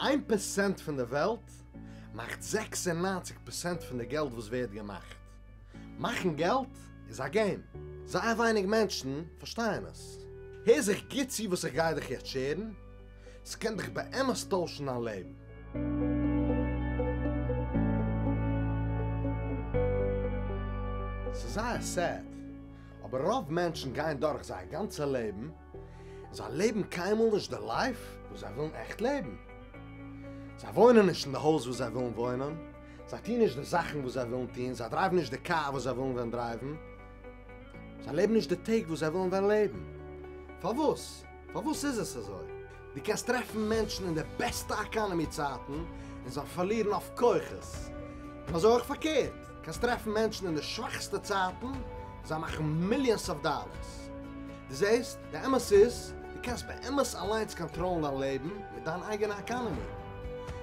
איין פערסענט פון די וועלט מאכט 96 פערסענט פון די געלט וואס ווערט געמאכט. מאכן געלט איז א געים. זייער ווייניג מענטשן פארשטייען עס. הער זיך גוט צו וואס איך גיי דיך יעצט שערן, ס'קען דיך באמת טוישן דיין לעבן. ס'איז זייער סעד, אבער רוב מענטשן גייען דורך זייער גאנצע לעבן און זיי לעבן קיינמאל נישט די לייף וואס זיי ווילן עכט לעבן. זיי וואוינען נישט אין די הויז וואס זיי ווילן וואוינען, זיי טוען נישט די זאכן וואס זיי ווילן טון, זיי דרייוון נישט די קאר וואס זיי ווילן ווען דרייוון, זיי לעבן נישט די טעג וואס זיי ווילן ווען לעבן. פארוואס? פארוואס איז עס אזוי? דו קענסט טרעפן מענטשן אין די בעסטע עקאנעמי צייטן און זיי פארלירן אויף כוחות. און אזוי אויך פארקערט, קענסט טרעפן מענטשן אין די שוואכסטע צייטן און זיי מאכן מיליאנס אוו דאלערס. דו זעסט? די אמת איז, דו קענסט באמת אליינס קאנטראלן דיין לעבן מיט דיין אייגענע עקאנעמי.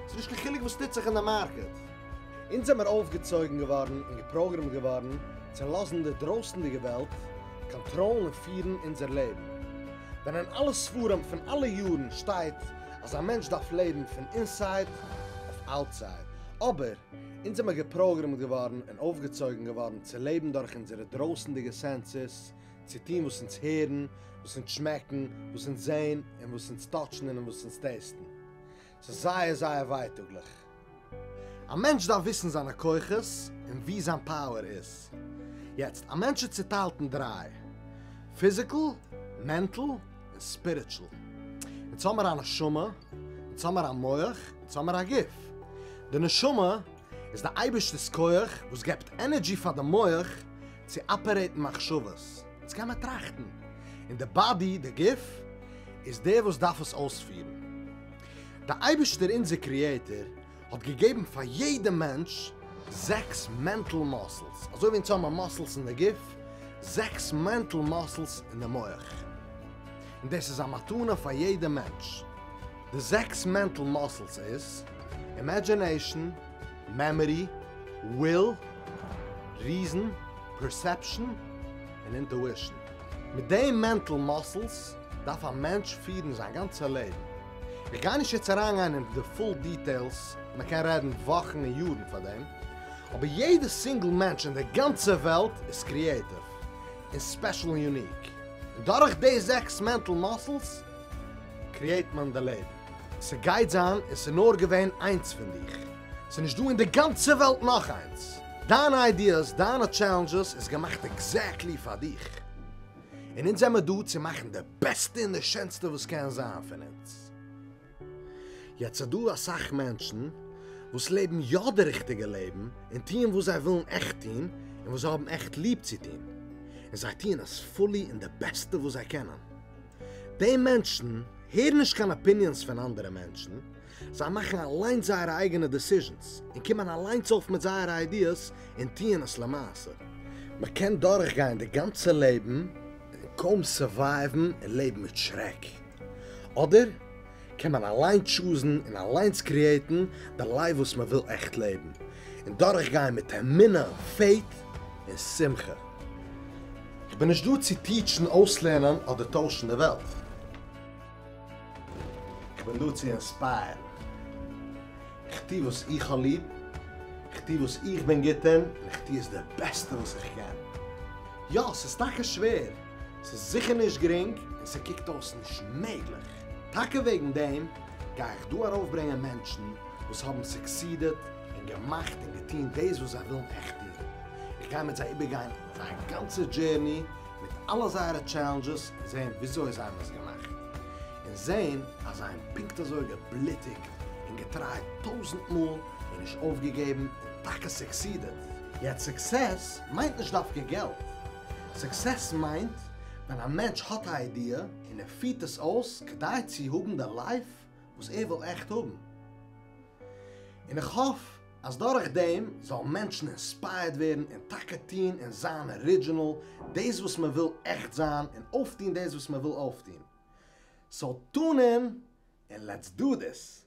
ס'איז נישט קיין חילוק וואס טוט זיך אין די מארקעט. אונז זעמיר אויפגעצויגן געווארן און געפראגרעמט געווארן צו לאזן די דרויסנדיגע וועלט קאנטראלן און פירן אונזער לעבן. ווען אין אלע ספרים פון אלע יארן שטייט אז א מענטש דארף לעבן פון אינסייד אויף אוטסייד. אבער אונז זעמיר געפראגרעמט געווארן און אויפגעצויגן געווארן צו לעבן דורך אונזערע דרויסנדיגע סענסעס, צו טון וואס אונז הערן, וואס אונז שמעקן, וואס אונז זעהן, און וואס אונז טאטשן און וואס אונז טעסטן. ס'איז זייער זייער ווייטאגליך. א מענטש דארף וויסן זיינע כוחות און וואו זיין פאוער איז. יעצט, א מענטש איז צוטיילט אין דריי, פיזיקל, מענטל, און ספיריטשול. אונז האמיר א נשמה, אונז האמיר א מח, אונז האמיר א גוף. די נשמה איז די אייבערשטער'ס כח וואס געבט ענערדזשי פאר די מח צו אפערעיטן מחשבות. אונז קען מען טראכטן. און די באדי, די גוף, איז דער וואס דארף עס אויספירן. די אייבערשטער אונזער קריעטער האט געגעבן פאר יעדע מענטש זעקס מענטל מאסלס, אזוי ווי אונז האבן מאסלס אין די גוף, זעקס מענטל מאסלס אין די מח. און דאס איז א מתנה פאר יעדע מענטש. די זעקס מענטל מאסלס איז, אימעדזשינעישן, מעמארי, וויל, ריזען, פערסעפשן, און אינטואישן. מיט די מענטל מאסלס דארף א מענטש פירן זיין גאנצע לעבן. איך גיי נישט יעצט אריינגיין אין די פול דיטעילס, מען קען רעדן וואכן און יארן פאר דעם, אבער יעדע סינגל מענטש אין די גאנצע וועלט איז קריעטיוו און ספעשל און יוניק, און דורך די זעקס מענטל מאסלס קריעט מען די לעבן. ס'גייט זיין און ס'נאר געווען איינס פון דיך, ס'נישט דא אין די גאנצע וועלט נאך איינס. דיינע איידיעס, דיינע טשעלענדזשעס איז געמאכט עקזעקטלי פאר דיך. און אונז זעמער דא צו מאכן די בעסטע און די שענסטע וואס קען זיין פון אונז. יעצט ס'דא אסאך מענטשן וואס לעבן יא די ריכטיגע לעבן און טוען וואס זיי ווילן עכט טון און וואס זיי האבן עכט ליב צו טון. און זיי טוען עס פולי און די בעסטע וואס זיי קענען. די מענטשן הערן נישט קיין אפיניאנס פון אנדערע מענטשן, זיי מאכן אליינס זייערע אייגענע דעסיזשענס און קומען אליינס אויף מיט זייערע איידיעס און טוען עס למעשה. מען קען דורכגיין די גאנצע לעבן און קוים סורווייוון און לעבן מיט שרעק. אדער קען מען אליין טשוזן און אליינס קריעטן די לייף וואס מען וויל עכט לעבן און דורכגיין מיט אמונה, פעיט און שמחה. איך בין נישט דא צו טיטשן, אויסלערנען אדער טוישן די וועלט. איך בין דא צו אינספייערן. איך טו וואס איך האב ליב, איך טו וואס איך בין גוט אין, און איך טו עס די בעסטע וואס איך קען. יא, ס'איז טאקע שווער, ס'איז זיכער נישט גרינג, און ס'קוקט אויס נישט מעגליך. טאקע וועגן דעם גיי איך דא ארויפברענגען מענטשן וואס האבן סוקסידעד און געמאכט און געטון דאס וואס זיי ווילן עכט טון. איך גיי מיט זיי איבערגיין זייער גאנצע דזשערני מיט אלע זייערע טשעלענדזשעס און זען וויאזוי זיי האבן עס געמאכט. און זען אז זיי האבן פונקט אזוי געבלוטיגט און געטרייט טויזנט מאל און נישט אויפגעגעבן און טאקע סוקסידעד. יעצט סוקסעס מיינט נישט דווקא געלט. סוקסעס מיינט ווען א מענטש האט א איידיע און ער פירט עס אויס כדי צו האבן די לייף וואס ער וויל עכט האבן. און איך האף אז דורך דעם זאלן מענטשן אינספייערד ווערן און טאקע טון און זיין ארידזשינעל, דאס וואס מען וויל עכט זיין, און אויפטון דאס וואס מען וויל אויפטון. סאו טון אין און לעטס דו דיס!